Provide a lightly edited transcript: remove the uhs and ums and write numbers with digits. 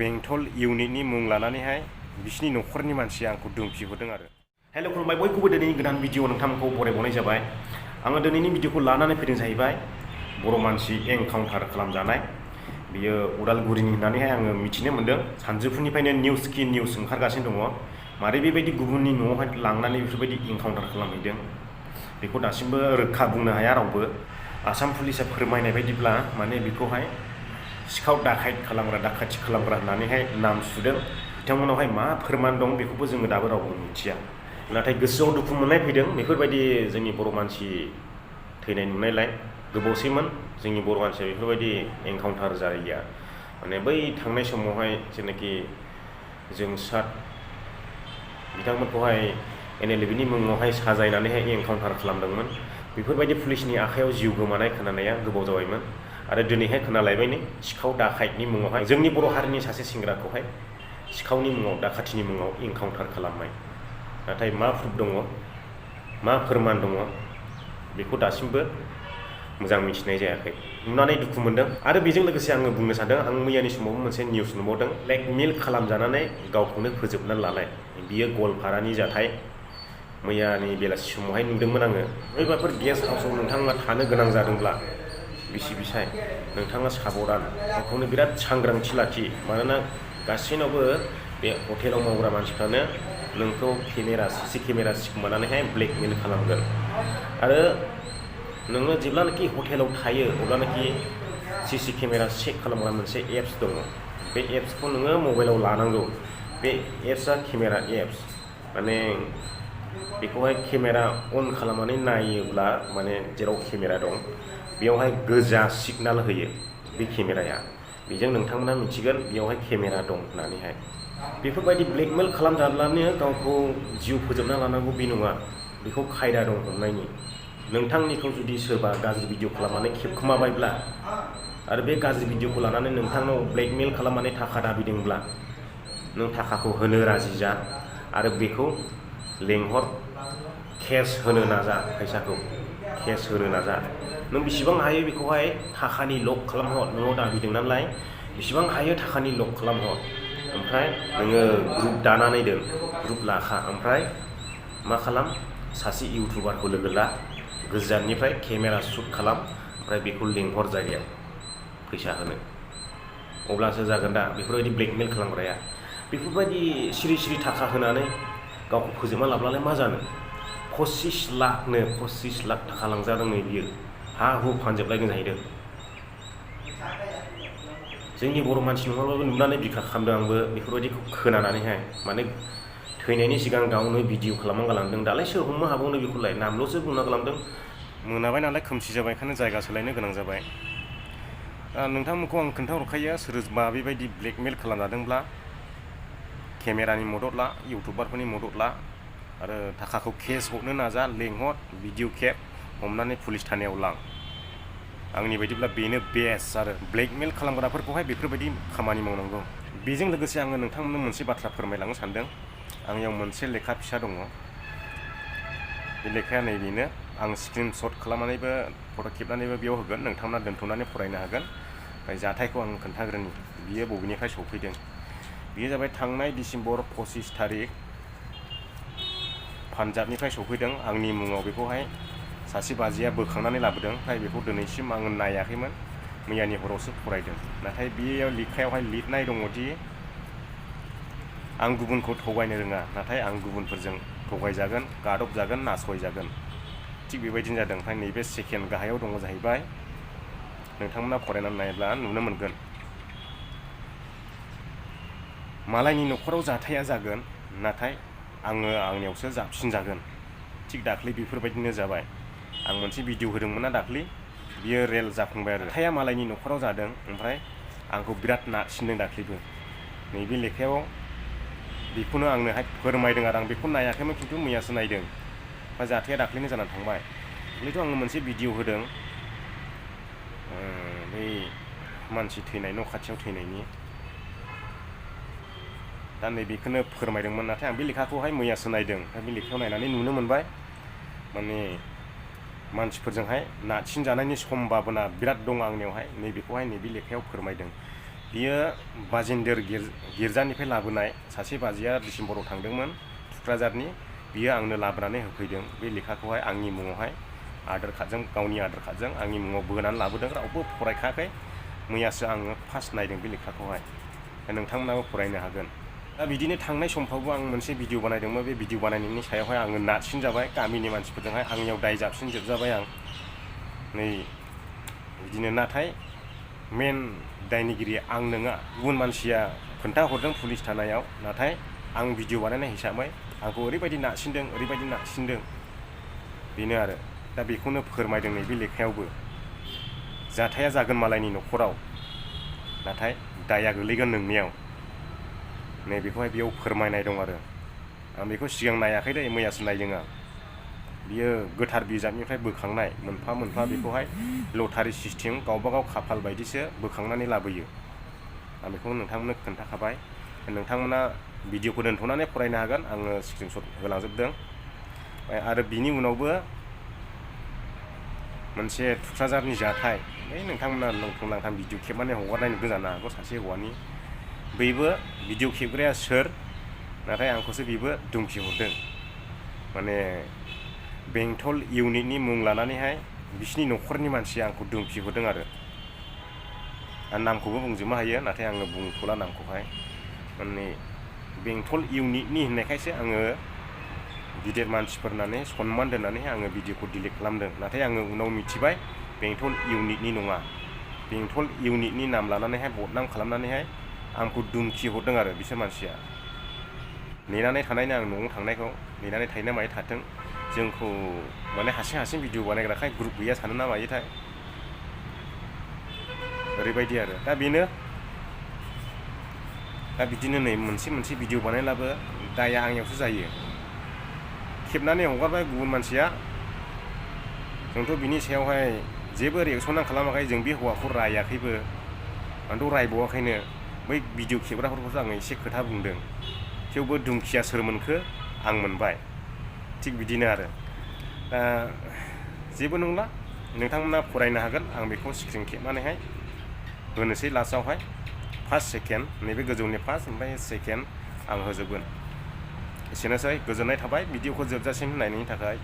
बेंटल इउनिटनि मुं लानानैहाय बिसिनि न'खरनि मानसिया आंखौ दोनफिहरदों आरो। हेल' खुलुमबाय बयखौबो दिनैनि गोदान भिडिअ नोंथांमोनखौ बरायबावनाय जाबाय। आङो दिनैनि भिडिअखौ लानानै फैदों जाहैबाय बर' मानसि एनकाउन्टार खालामजानाय। बियो उदालगुरिनि होननानैहाय आङो मिथिनो मोन्दों। सानजौफुनिफ्रायनो निउस ओंखारगासिनो दङ। मारै बेबायदि गुबुननि न'आवहाय लांनानै बेफोरबायदि एनकाउन्टार खालामहैदों बेखौ दासिमबो रोखा बुंनो हाया रावबो। आसाम पुलिसा फोरमायनाय बायदिब्ला माने बेखौहाय सिखाव दाखायत खालामग्रा दाखाथि खालामग्रा होननानैहाय नाम सुदों। बिथांमोनावहाय मा फोरमान दं बेखौबो जोङो दाबो रावबो मिथिया। नाथाय गोसोआव दुखु मोननाय फैदों। बेफोरबायदि जोंनि बर' मानसि थैनाय नुनायलाय गोबावसैमोन जोंनि बर' मानसिया बेफोरबायदि एनकाउन्टार जायैया। माने बै थांनाय समावहाय जेनाखि जोंसार बिथांमोनखौहाय NLBनि मुङावहाय साजायनानैहाय एनकाउन्टार खालामदोंमोन। बेफोरबायदि पुलिसनि आखायाव जिउ गोमानाय खोनानाया गोबाव जाबायमोन। आरो दिनैहाय खोनालायबायनो सिखाव दाखायतनि मुङावहाय जोंनि बर' हारिनि सासे सेंग्राखौहाय सिखावनि मुङाव दाखाथिनि मुङाव एनकाउन्टार खालामनाय। नाथाय मा प्रुफ दङ मा फोरमान दङ बेखौ दासिमबो मोजां मिथिनाय जायाखै। नुनानै दुखु मोनदों। आरो बेजों लोगोसे आङो बुंनो सानदों, आं मैयानि समावबो मोनसे निउस नुबावदों। ब्लेकमेल खालामजानानै गावखौनो फोजोबनानै लानाय। बियो गवालपारानि जाथाय। मैयानि बेलासि समावहाय नुदोंमोन आङो। बैबाफोर गेस्ट हाउसआव नोंथाङा थानो गोनां जादोंब्ला बिसि बिसाय नोंथाङा साबधान, गावखौनो बिराद सांग्रांथि लाखि। मानोना गासैनावबो बे हटेलाव मावग्रा मानसिफ्रानो नोंखौ CC केमेरा सिखोमानानैहाय ब्लेकमेल खालामगोन। आरो नोङो जेब्लानाखि हटेलाव थायो अब्लानाखि CC केमेरा चेक खालामग्रा मोनसे एप्स दङ। बे एप्सखौ नोङो मबाइलाव लानांगौ। बे एप्सआ केमेरा एप्स। माने बेखौहाय केमेरा अन खालामनानै नायोब्ला माने जेराव केमेरा दं बेयावहाय गोजा सिगनाल होयो बे केमेराया। बेजों नोंथांमोना मिथिगोन बेयावहाय केमेरा दं होननानैहाय। बेफोरबायदि ब्लेकमेल खालामजाब्लानो गावखौ जिउ फोजोबना लानांगौ बे नङा। बेखौ खायदा दं हमनायनि। नोंथांनिखौ जुदि सोरबा गाज्रि भिडिअ खालामनानै खेबखोमाबायब्ला आरो बे गाज्रि भिडिअखौ लानानै नोंथांनाव ब्लेकमेल खालामनानै थाखा दाबिदोंब्ला नों थाखाखौ होनो राजि जा आरो बेखौ लेंहर, केस होनो नाजा, फैसाखौ केस होनो नाजा। नों बेसेबां हायो बेखौहाय थाखानि लक खालामहर। नोंनाव दाबिदों नालाय बेसेबां हायो थाखानि लक खालामहर। ओमफ्राय नोङो ग्रुप दानानै दोन, ग्रुप लाखा। ओमफ्राय मा खालाम, सासे इउटुबारखौ लोगो ला, गोजाननिफ्राय केमेरा शुट खालाम, ओमफ्राय बेखौ लेंहर जायगायाव फैसा होनो। अब्लासो जागोन दा बेफोरबायदि ब्लेकमेल खालामग्राया। बेफोरबायदि सिरि सिरि थाखा होनानै गावखौ फोजोबना लाब्लालाय मा जानो। 25 लाख थाखा लांजादों नै बियो। हा हु फानजोबलायदों जाहैदों। जोंनि बर' मानसि नङाब्लाबो नुनानै बिखा खालामदों आंबो बेफोरबायदिखौ खोनानानैहाय। माने थैनायनि सिगां गावनो भिडिअ खालामना गालांदों। दालाय सोर हमनो हाबावनो बेखौलाय, नामल'सो बुंना गालांदों। मोनाबाय नालाय खोमसि जाबाय, ओंखायनो जायगा सोलायनो गोनां जाबाय। नोंथांमोनखौ आं खोन्थाहरखायो सोरबा बेबायदि ब्लेकमेल खालामजादोंब्ला केमेरानि मदद ला, इउटुबारफोरनि मदद ला आरो थाखाखौ केस हरनो नाजा, लेंहर, भिडिअ खेब, हमनानै पुलिस थानायाव लां। आंनि बायदिब्ला बेनो बेस्ट। आरो ब्लेकमेल खालामग्राफोरखौहाय बेफोरबायदि खामानि मावनांगौ। बेजों लोगोसे आङो नोंथांमोननो मोनसे बाथ्रा फोरमायलांनो सानदों। आंनियाव मोनसे लेखा फिसा दङ। बे लेखाया नैबेनो। आं स्क्रिनशट खालामनानैबो फट' खेबनानैबो बेयाव होगोन। नोंथांमोना दोन्थ'नानै फरायनो हागोन। ओमफ्राय जाथायखौ आं खोन्थाग्रोनि बियो बबेनिफ्राय सफैदों। बियो जाबाय थांनाय डिसेम्बर 25 थारिख पान्जाबनिफ्राय सफैदों। आंनि मुङाव बेखौहाय सासे बाजिया बोखांनानै लाबोदों। ओमफ्राय बेखौ दिनैसिम आङो नायाखैमोन, मैयानि हरावसो फरायदों। नाथाय बेयाव लेखायावहाय लिरनाय दङदि आं गुबुनखौ थगायनो रोङा, नाथाय आं गुबुनफोरजों थगायजागोन, गादबजागोन, नासयजागोन। थिग बेबायदिनो जादों। ओमफ्राय नैबे सेकेन्ड गाहायाव दङ जाहैबाय, नोंथांमोना फरायनानै नायोब्ला नुनो मोनगोन। मालायनि न'खराव जाथाया जागोन, नाथाय आङो आंनियावसो जाबसिनजागोन। थिग दाख्लै बेफोरबायदिनो जाबाय। आं मोनसे भिडिअ होदोंमोन ना दाख्लै, बियो रियेल जाफुंबाय आरो। जाथाया मालायनि न'खराव जादों, ओमफ्राय आंखौ बिराद नारसिनदों दाख्लैबो। नैबे लेखायाव बेखौनो आंनोहाय फोरमायदों आरो आं बेखौ नायाखैमोन, खिन्थु मैयासो नायदों। ओमफ्राय जाथाया दाख्लैनो जानानै थांबाय। दाख्लैथ' आङो मोनसे भिडिअ होदों बै मानसि थैनाय, न' खाथियाव थैनायनि। दा नैबेखौनो फोरमायदोंमोन। नाथाय आं बे लेखाखौहाय मैयासो नायदों। ओमफ्राय बे लेखायाव नायनानै नुनो मोनबाय माने मानसिफोरजोंहाय नारसिनजानायनि सम्भाबना बिराद दं आंनियावहाय। नैबेखौहाय नैबे लेखायाव फोरमायदों। बियो बाजिन्दोर गिर्जानिफ्राय लाबोनाय सासे बाजिया डिसेम्बराव थांदोंमोन थुक्राझारनि, बियो आंनो लाबोनानै होफैदों बे लेखाखौहाय आंनि मुङावहाय आधार कार्डजों, गावनि आधार कार्डजों आंनि मुङाव बोनानै लाबोदों। रावबो फरायखायाखै, मैयासो आङो फार्स्ट नायदों बे लेखाखौहाय। नोंथांमोनाबो फरायनो हागोन। दा बिदिनो थांनाय समफ्रावबो आं मोनसे भिडिअ बानायदोंमोन। बे भिडिअ बानायनायनि सायावहाय आङो नारसिनजाबाय गामिनि मानसिफोरजोंहाय, आंनियाव दाय जाबसिनजोबजाबाय आं नै बिदिनो। नाथाय मेन दायनिगिरि आं नङा, गुबुन मानसिया खोन्थाहरदों पुलिस थानायाव। नाथाय आं भिडिअ बानायनाय हिसाबै आंखौ ओरैबायदि नारसिनदों बेनो आरो। दा बेखौनो फोरमायदों नैबे लेखायावबो। जाथाया जागोन मालायनि न'खराव, नाथाय दाया गोलैगोन नोंनियाव, नैबेखौहाय बेयाव फोरमायनाय दं आरो। आं बेखौ सिगां नायाखै दे, मैयासो नायदों आं। बियो गोथार बिजाबनिफ्राय बोखांनाय मोनफा मोनफा, बेखौहाय लटारि सिस्टेम गावबागाव खाफाल बायदिसो बोखांनानै लाबोयो। आं बेखौ नोंथांमोननो खोन्थाखाबाय। नोंथांमोना भिडिअखौ दोन्थ'नानै फरायनो हागोन, आङो स्क्रिनशट होलांजोबदों। आरो बिनि उनावबो मोनसे थुक्राझारनि जाथाय, बै नोंथांमोना लांथां भिडिअ खेबनानै हगारनाय नुदों जानो हागौ सासे हौवानि। बैबो भिडिअ खेबग्राया सोर, नाथाय आंखौसो बेबो धुमखि हरदों। माने बेंटल इउनिटनि मुं लानानैहाय बिसिनि न'खरनि मानसिया आंखौ धुमखि हरदों आरो। आं नामखौबो बुंजोबनो हायो, नाथाय आङो बुंथ'ला नामखौहाय। माने बेंटल इउनिटनि होननायखायसो आङो गिदिर मानसिफोर होननानै सनमान दोननानैहाय आङो भिडिअखौ डिलिट खालामदों। नाथाय आङो उनाव मिथिबाय बेंटल इउनिटनि नङा। बेंटल इउनिटनि नाम लानानैहाय बदनाम खालामनानैहाय आंखौ धुमखि हरदों आरो बिसोर मानसिया। नेनानै थानायनो आं न'आव थांनायखौ, नेनानै थाहैना मायो थाथों, जोंखौ माने हारसिं भिडिअ बानायग्राखाय ग्रुप गैया सानो ना मायोथाय, ओरैबायदि आरो। दा बेनो, दा बिदिनो नै मोनसे भिडिअ बानायब्लाबो दाया आंनियावसो जायो। खेबनानै हगारबाय गुबुन मानसिया, जोंथ' बिनि सायावहाय जेबो रिएक्सनानो खालामाखै। जों बे हौवाखौ रायाखैबो, आंथ' रायबावाखैनो। बै भिडिअ खेबग्राफोरखौसो आङो एसे खोथा बुंदों। थेवबो धुमखिया सोर मोनखो, आं मोनबाय। थिग बिदिनो आरो। दा जेबो नंला, नोंथांमोना फरायनो हागोन। आं बेखौ स्क्रिन खेबनानैहाय होनोसै लास्टआवहाय। फार्स्ट सेकेन्ड, नैबे गोजौनि फार्स्ट ओमफ्राय सेकेन्ड आं होजोबगोन। एसेनोसै, गोजोननाय थाबाय भिडिअखौ जोबजासिम नायनायनि थाखाय।